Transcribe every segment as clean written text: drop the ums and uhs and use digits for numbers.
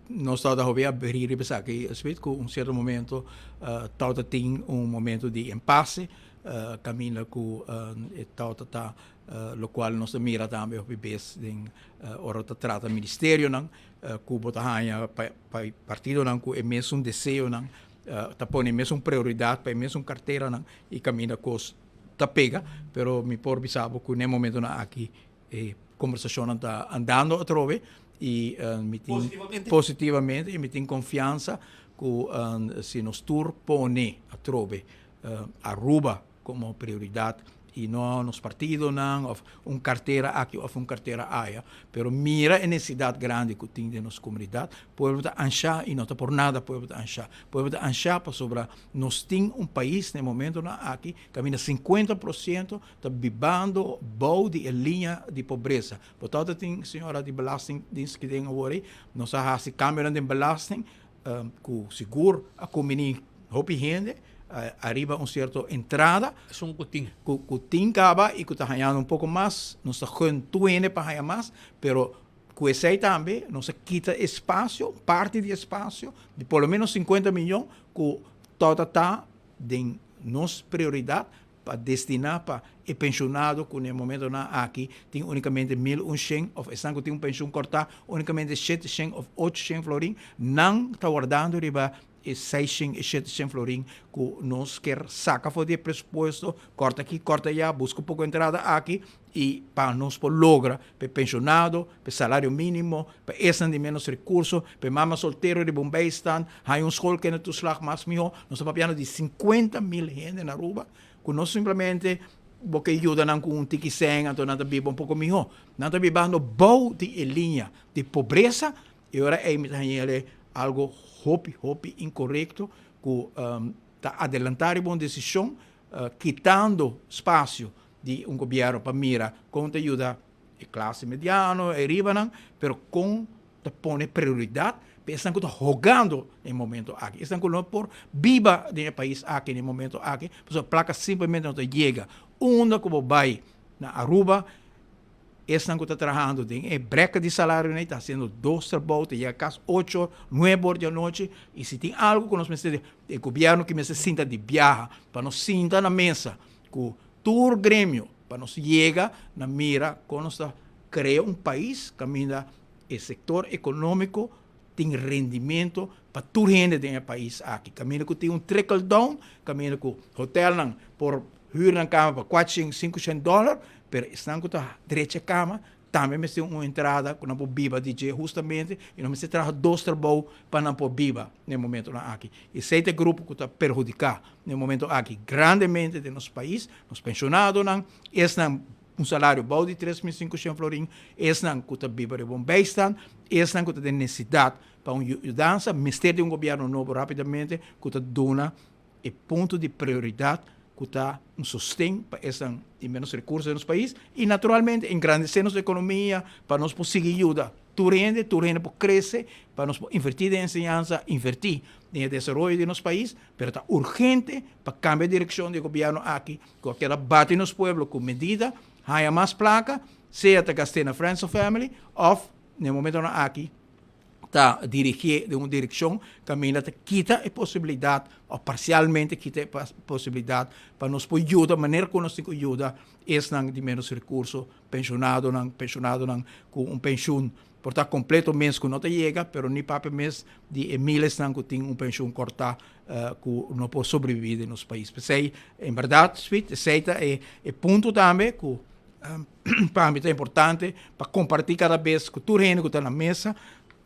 Nos tabata hopi abrí riba esaki, Smith, ku un sierto momento tabata tin un momento di impasse, kaminda ku e tabata ta lokual nos ta mira tambe hopi bes den ora ta trata ministerionan ku bo ta haña pa partidonan ku e mesun deseonan ta pone e mesun prioridat pa e mesun karteranan i kaminda kos ta pega. Pero mi por bisa bo ku na e momentonan aki e kombersashonnan ta andando atrobe i mi tin Positivamente? Positivamente i mi tin konfiansa ku si nos tur pone atrobe Aruba komo prioridat i no nos partidonan òf un kartera aki òf un kartera aya, pero mira e nesesidat grandi ku tin den nos komunidat. Pueblo ta anshá i no ta por nada pueblo ta anshá. Pueblo ta anshá pasobra nos tin un pais na e momentonan aki kaminda 50% ta bibando bou di e liña di pobresa. Bo tabata tin señora di belastingdienst ki den awor ei, nos a hasi kambionan den belasting ku sigur a kumbiní hopi hende ariba un sierto entrada. Esun ku tin. Ku tin kaba i ku ta hañando un poko mas, nos ta gun tur hende pa haña mas, pero ku esei tambe nos a kita espasio, parti di espasio di por lo menos 50 miyon ku tabata ta den nos prioridat pa destiná pa e penshonado ku na e momentonan aki tin únikamente 1100 òf esnan ku tin un penshun kòrtá únikamente 700 òf 800 florin, nan ta wardando riba e 600 e 700 florin ku nos kier saka for di e presupuesto, kòrta aki, kòrta ayá, buska un poko entrada aki i pa nos por logra pa e penshonado, pa e salario mínimo, pa esnan di ménos rekurso, pa e mama soltero riba un bijstand, haña un schoolkindertoeslag mas mihó. Nos ta papiando di 50.000 hende na Aruba ku no simplemente bo ke yuda nan ku un tiki sèn anto nan ta biba un poko mihó. Nan ta bibando bou di e liña di pobresa i ora ei mi ta haña el algo hopi hopi inkorekto ku ta adelantá riba un desishon kitando spasio di un gobièrnu pa mira kon ta yuda e klase mediano, e ribanan, pero kon ta pone prioridat pa esnan ku ta hogando den e momento aki, esnan ku no por biba den e pais aki den e momento aki, pasobra plaka simplemente no ta yega. Unda ku bo bai na Aruba, esnan ku ta trahando den e breka di salario nei ta hasiendo dos trabou, ta yega kas ocho, nuebe or di anochi, i si tin algu ku nos mester, e gobièrnu ki mester sinta di biaha pa nos sinta na mesa ku tur gremio pa nos yega na mira kon nos ta krea un pais kaminda e sektor ekonómiko tin rendimento pa tur hende den e pais aki. Kaminda ku tin un trickle down, kaminda ku hotelnan por hür nan kama pa 400, 500 dòler, pero esnan ku ta drecha kama tambe mester un entrada ku nan por biba di dje hustamente i no mester traha dos trabou pa nan por biba na e momentonan aki. Esei ta e grupo ku ta perhudiká na e momento aki grandemente den nos pais, nos penshonadonan, esnan un salario bou di 3500 florin, esnan ku ta biba riba un bijstand, esnan ku ta den nesesidat pa un yudansa, mester di un gobièrnu nobo rápidamente ku ta duna e punto di prioridat ku ta un sosten pa esnan di ménos rekurso den nos pais i naturalmente engrandesé nos ekonomia pa nos por sigui yuda tur hende, tur hende por krese, pa nos por invertí den enseñansa, invertí den e desaroyo di nos pais, pero ta urgente pa kambia direkshon di e gobièrnu aki ku a keda bati nos pueblo ku medida, haña mas plaka, sea ta gast'é na friends of family òf na e momentonan aki ta dirigié den un direkshon kaminda ta kita e posibilidat òf parsialmente kita e posibilidat pa nos por yuda manera ku nos tin ku yuda esnan di ménos rekurso, penshonadonan, penshonadonan ku un penshun por ta kompleto mes ku no ta yega, pero ni papia mes di e milesnan ku tin un penshun kòrtá ku no por sobreviví den nos pais. P'esei, en bèrdat, Sweet, esei ta e punto tambe ku Pa mi ta importante pa kompartí kada bes ku tur hende ku ta na mesa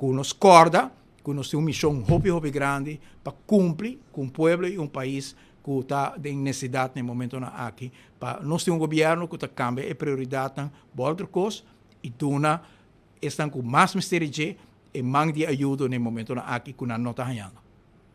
ku nos kòrda ku nos tin un mishon hopi hopi grandi pa kumpli ku un pueblo i un pais ku ta den nesesidat na e momentonan aki pa nos tin un gobièrnu ku ta kambia e prioridatnan bo otro kos i duna esnan ku mas mester di dje e man di ayudo na e momentonan aki ku nan no ta hañando.